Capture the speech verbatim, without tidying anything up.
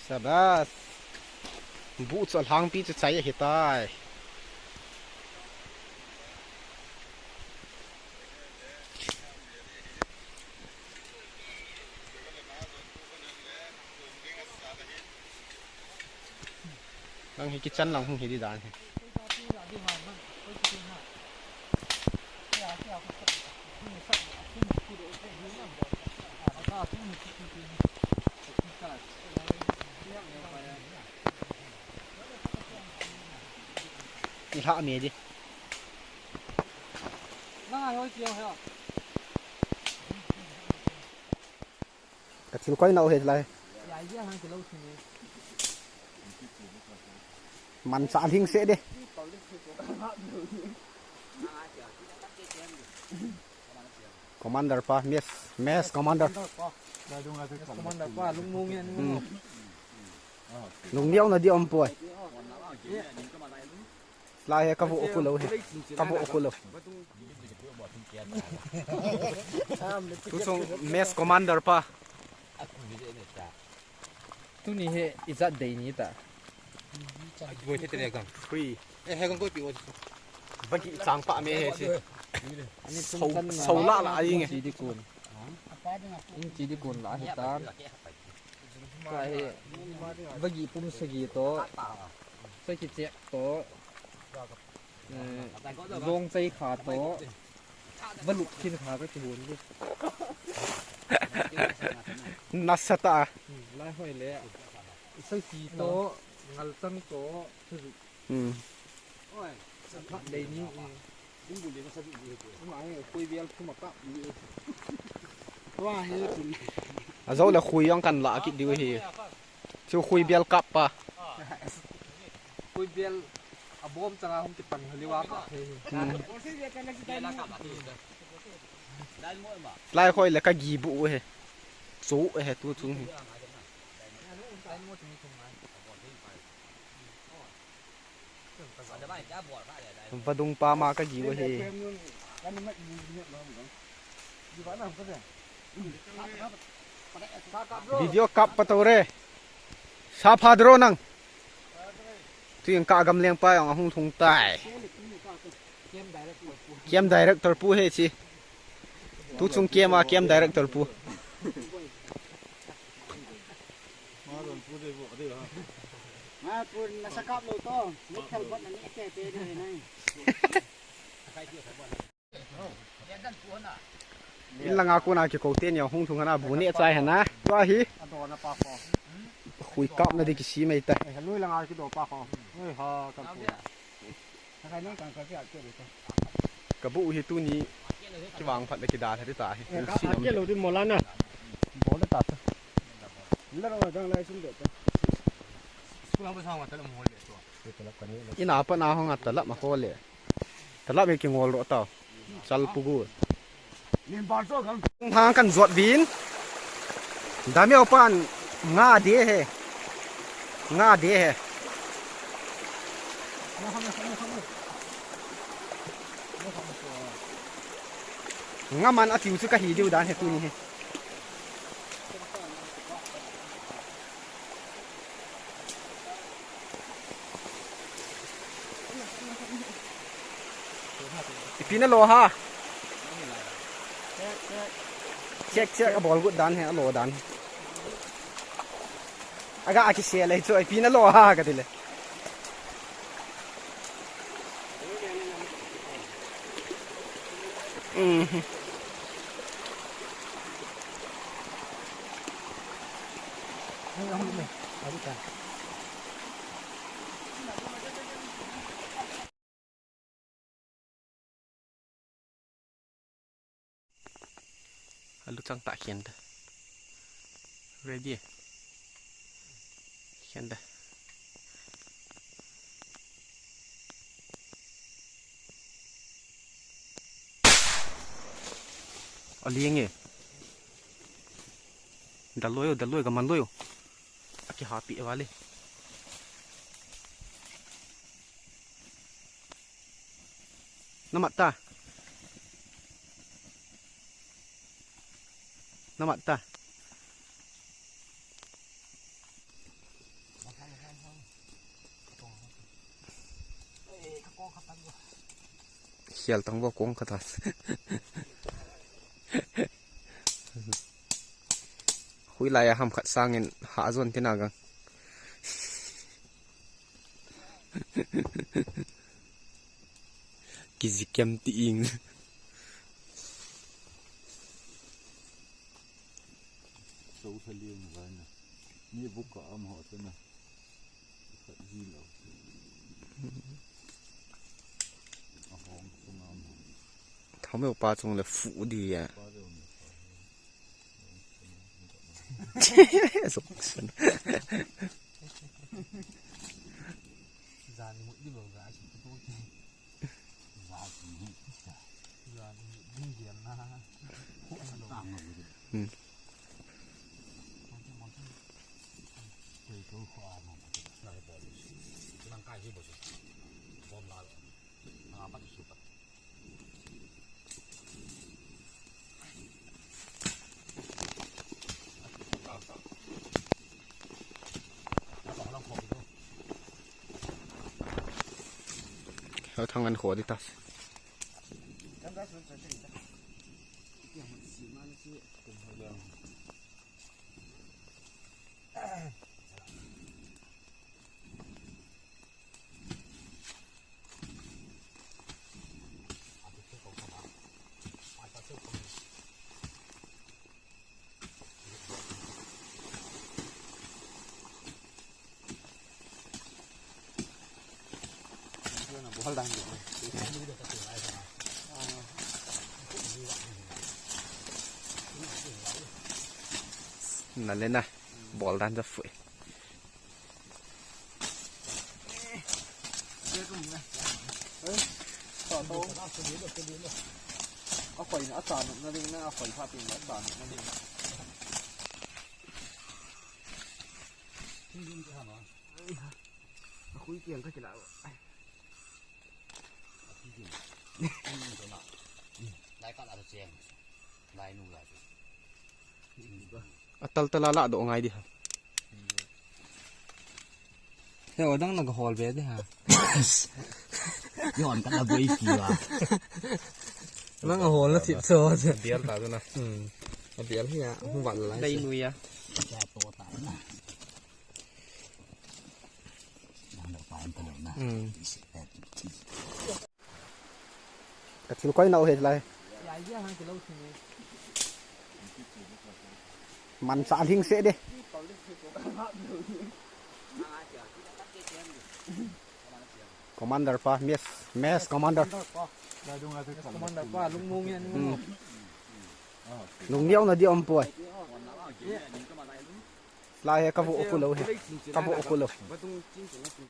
Sabas. Bu chu alhangpi chu chai ahitai. Lang hi kichan lang hung hi di dan hi. Ihla me di. Ka thil koi nau he lai. Manchah hling se de. Commander pa, mess, mess commander. Commander pa, lungmong yan. Hmm. Lungneo na di om poi. Lai he ka vo oku lo he. Ka vo oku lo. Tu chung mess commander pa. Tuni he ijat dei ni ta. Free. Eh, he kong koi pi o. Bagi chang pa me he si. Ani so, so la la ai nge. Chi di kun. Ing chi di kun la he ta. Ka he, vagi pum sagi to, sagi chek to, eh, zong chai kha to, valup khin kha ka kibun di. Nasa ta. Hmm, lai hoi le. Sagi to, ngal chang to, Hmm. Khui bial thum a kap ni. Tua hi tun. A zo le khui jong kan la kit diu hi. Chu khui bial kap pa. Khui bial a bom changa hung kipan haliwa kap he. Hmm. Lai khoi le ka gi bu he. Chu he tu chung hi. Vadung pa ma ka gi u hi. Video kap pa to re. Sa pha dro nang. Tu yang ka gam leng pa yang hung thung tai. Kem director pu he chi. Tu chung kem a kem director pu. Ma pu na sa kap lo to. Ni khel bot na ni ke te de nai. In langa kona kiko te ni hung thung hana bu ne chai hana. Tua hi. Khui kap na di kisi mai ta. Lui langa kido pa ko. Oi ha kan pu. Ka bu hi tuni kivang phat le kidal hadi ta hi. Ka lo di mola na. Bol ta ta. La ro dang lai sun de ta. School ba sa ma ta la mo le to. Ina pa na hong ata la ma ho le. Talap he kingol ro tau. Chal pugu. Hang kan jot vin. Damiao pan nga de he. Nga de he. Nga man a tiu chu ka hi diu dan he tuni he. Ipi na lo ha. Check, check, a bol gut dan he, a lo dan. Aga aki se le chu, ipi na lo ha ka ti le. Mhm. Alu chang ta khian ta. Ready. Khian ta. Aliang e. Daloi o, daloi, gaman loi o. Aki happy e vale. Namat ta. Namat ta. Hial tang bo kong khat a. Hui lai a ham khat sangin ha zon tina gang. Kizi kem ti ing. Social liu na vai na. Ni buka am ho te na. Khat ji lo. A hong sung am ho. Thame pa chung le fu di ya. Pa de ne. Sok sun. Zan mut di bo ga shi tu. Zan mut. Zan mut di ya na. Hmm. Thang an kho di ta. Na le na, bol dan ja fui. A khoi na, a cha na ding na, a khoi pha tin na, a cha na ding. A khui kiang ka kila. Lai ka la cheng. Lai nu lai. A tal tal a la do ngai di ha. He o dang na ka hol ve di ha. Yon ka la boi ki wa. Nang a hol na thip so. Bial ta na. Hmm. A bial hi a, hung vat lai. Dai nu ya. Ya to ta na. Nang da pa an ta na. Hmm. Ka thil koi nau he lai. Man sa hing se de. Commander pa, mess, mess commander. Commander pa, lung mong yan. Hmm. Lung niau na di om poi. Lai he ka vo oku lo he. Ka vo oku lo.